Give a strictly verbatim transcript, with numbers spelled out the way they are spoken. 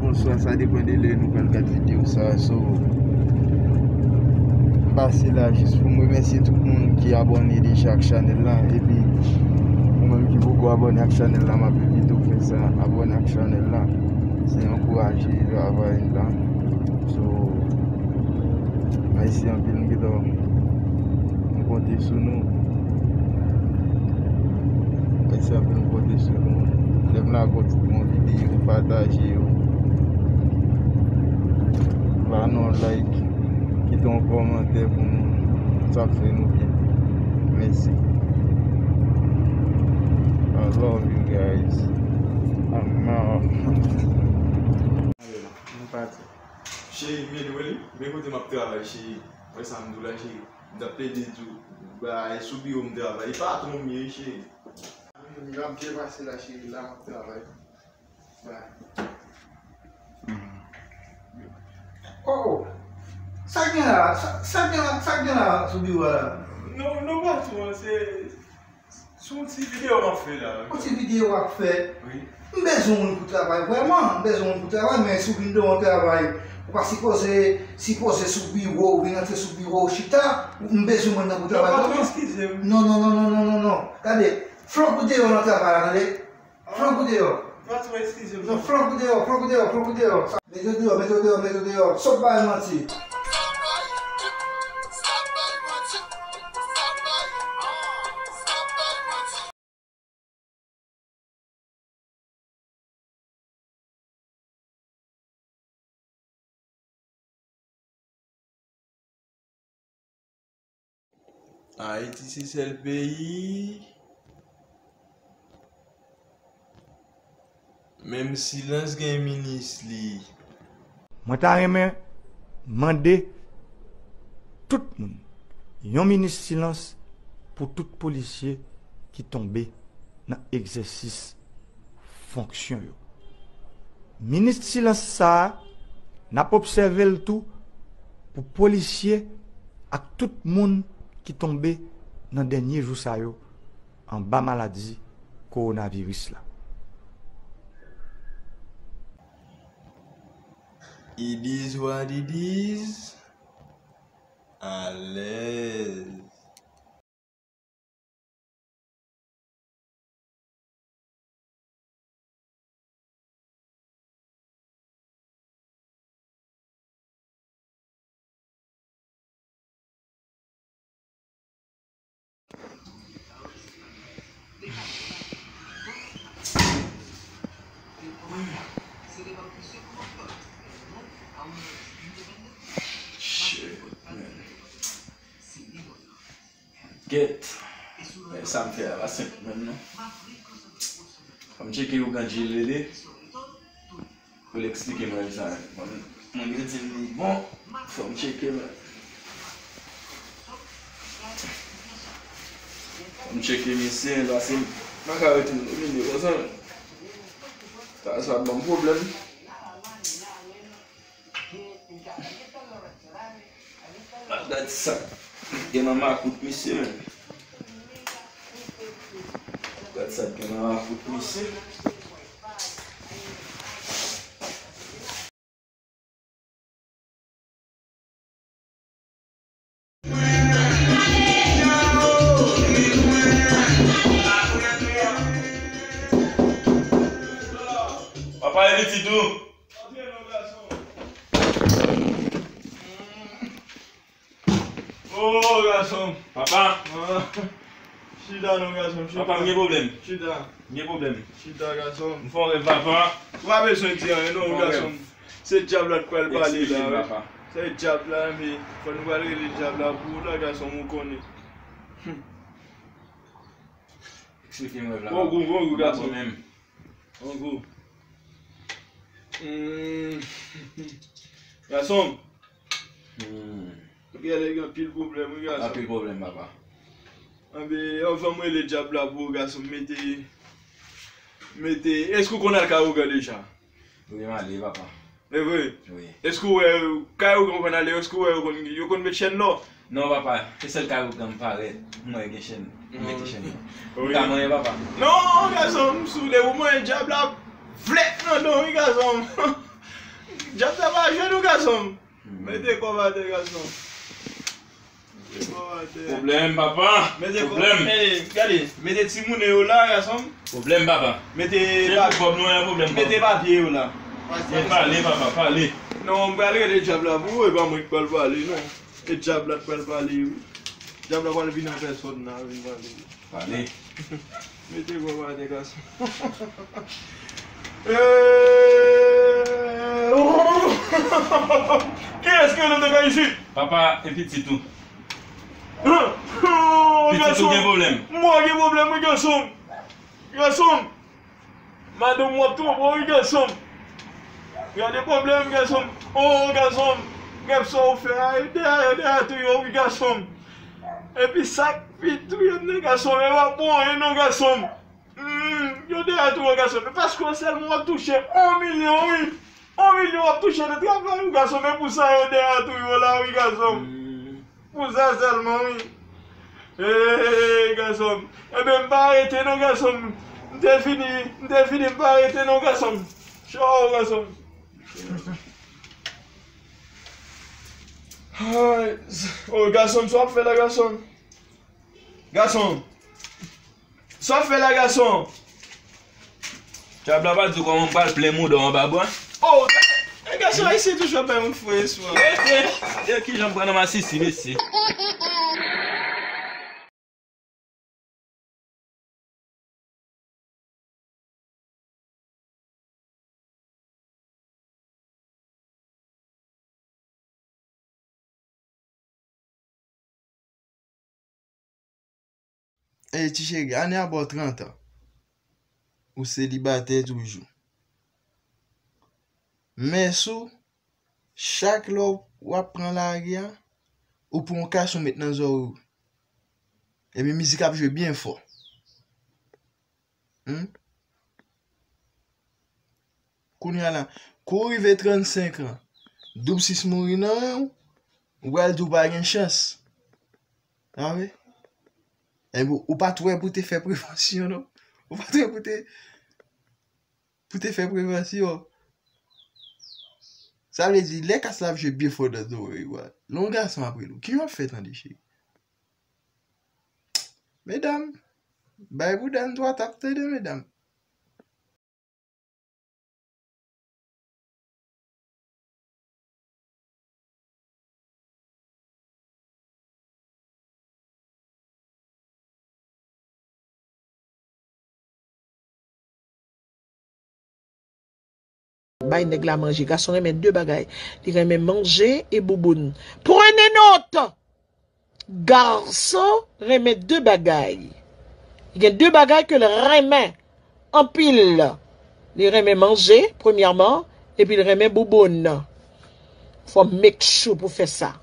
Bonswa, sa depann de lè nou pral gad videyo sa. So, m pase la jis pou m remèsye tout moun ki abòne deja ak chanèl la. Epi, ou menm ki poko abòne ak chanèl la, m ap envite w fè sa, abòne ak chanèl la. Se ankouraje travay la. So, mèsi anpil, m gentan, m konte sou nou. Mèsi anpil, m konte sou nou. Lè m lage yon ti bon videyo, pataje yo. Ba nou yon like, kite yon kòmantè pou nou. Sa ap fè nou byen. Mèsi. I love you guys. I'm out. Nou pati. Cheri, men wè li, men kote m ap travay, cheri. Wè sa m di w la, cheri. M t ap plede di w, bay, sou biwo m travay. E patwon m ye, cheri. M ap byen pase la, cheri, la m ap travay. Bay. Oh, oh. Sa k gen la? Sa, sa k gen la? Sa k gen la sou biwo a la? Non, non, patwon, se, se yon ti videyo m ap fè la. Yon ti videyo w ap fè? Wi. M bezwen moun pou travay, vrèman. M bezwen moun pou travay, men si w vin devan travay, ou pa sipoze, sipoze sou biwo, ou vin antre sou biwo, ou chita, m bezwen moun nan pou travay. Non, patwon, eskize m. Non, non, non, non, non, non, non. Gade, flank ou deyò nan travay la, tande? Flank ou deyò. Patwon, eskize m. Non, flank ou deyò, flank ou deyò, flank ou deyò. Mete w deyò, mete w deyò, mete w deyò. Sòt bay manti. Ayiti se sèl peyi, menm silans gen minis li. Mwen ta renmen mande tout moun yon minit silans pou tout polisye ki tonbe nan egzèsis fonksyon yo. Minit silans sa a, n ap obsève l tou pou polisye ak tout moun ki tonbe nan dènye jou sa yo anba maladi kowonaviris la. It is what it is. Alèz. Shit, man. Gèt. Men sa m fè a pa senp menm non. Fò m tcheke ougan Djil rele. Pou l eksplike mwen sa. Mwen, mwen yo di m li bon. Fò m tcheke men. Fò m tcheke misye, paske m pa ka rete domine konsa. Sa, sa ban m pwoblèm. Gad sa k gen nan makout misye menm. Gad sa k gen nan makout misye. Papa e pitit ou. Oh, gason. Papa. Ah. Chita non, gason, chita. Papa, m gen pwoblèm. Chita. M gen pwoblèm. Chita, gason. M fè yon rèv, papa. Ou pa bezwen di anyen non, gason. Se dyab la k pral pale la, wi. Se dyab la, men fò nou pral rele dyab la pou ou la, gason, ou konnen. Eksplike m rèv la. Bon gou, bon gou, gason. Bon gou. Hmm. Gason. Hmm. Ou genlè gen anpil pwoblèm, wi, gason. Anpil pwoblèm, papa. Anben, anvan m rele dyab la pou ou, gason, mete, mete, èske ou konn al kay ougan deja? Wi, m ale, papa. E vre? Wi. Èske ou wè kay ougan ou konn ale yo, èske ou wè yo konn, yo konn met chèn lò? Non, papa, se sèl kay ougan m parèt. M wè gen chèn. M mete chèn lò. Wi. M ka manyen, papa? Non, gason, m sou de ou manyen dyab la vlèt nan don, wi, gason. Djab la pa jwe nou, gason m. Mete kò atè, gason m. Mete kò atè. Pwoblèm, papa. Mete kò, pwoblèm. Ey, gade, mete timoun yo la, gason m. Pwoblèm, papa. Mete, se pa pou kòb nou, yon pwoblèm, papa. Mete papye yo la. Men pale, papa, pale. Non, m pral rele djab la pou ou, e pa mwen ki pral pale, non. E djab la t pral pale, wi. Djab la pral vin an pèsòn la, vin pale. Pale. Mete kò atè, gason. Eh, kiyès ki rele m nan kay isit? Papa, e pitit ou? Pitit ou gen pwoblèm? Mwen gen pwoblèm, wi, gason. Gason. Madanm w ap twonpe w, wi, gason m. Gade pwoblèm, gason m. O, gason m. Gad sa w fè a, yo dèyè, yo dèyè touye w, wi, gason m. Epi sa k pi touye m nan, gason m, e pa bon anyen non, gason m. Hmm, yo dèyè touye w, gason m. E paske w sèlman w ap touche yon milyon, wi. Yon milyon w ap touche nan travay ou, gason m. E pou sa yo dèyè touye w la, wi, gason m. Pou sa sèlman, wi. Hey, gason m. Enben, m pa rete non, gason m. M te fini, m te fini, m pa rete non, gason m. Tchaw, gason m. Ay, oh, gason m, sa w ap fè la, gason m? Gason m. Sa w ap fè la, gason? Djab la pa di w kòman m pral plen mouda w anba bwa? Oh, e gason ayisyen toujou ap bay moun fo espwa. Rete! E kijan m pran nan masisi, mesye? Ey, ti cheri, ane a ba w trant an. Ou selibatè toujou. Men sou, chak lè w ap pran lari a, ou pran yon kach ou met nan zòrèy ou. Epi mizik ap jwe byen fò. Hmm? Kounye a la, kou w rive trannsenk an, doub sis mouri nan ren w, ou pral di w pa gen chans. A wi. Epi ou pa t wè pou te fè prevansyon, non. Ou pa t wè pou te, pou te fè prevansyon. Sa vle di, lè kach la ap jwe byen fò nan zòrèy ou a, lè yon gason ap rele w, kijan w ap fè tande, cheri? Medam, bay bouda n twa tap, tande, medam. Bay nèg la manje. Gason renmen de bagay. Li renmen manje e bouboun. Prenez note! Gason renmen de bagay. Gen de bagay ke l renmen anpil. Li renmen manje, premyèman, epi l renmen bouboun. Fò make sure pou fè sa.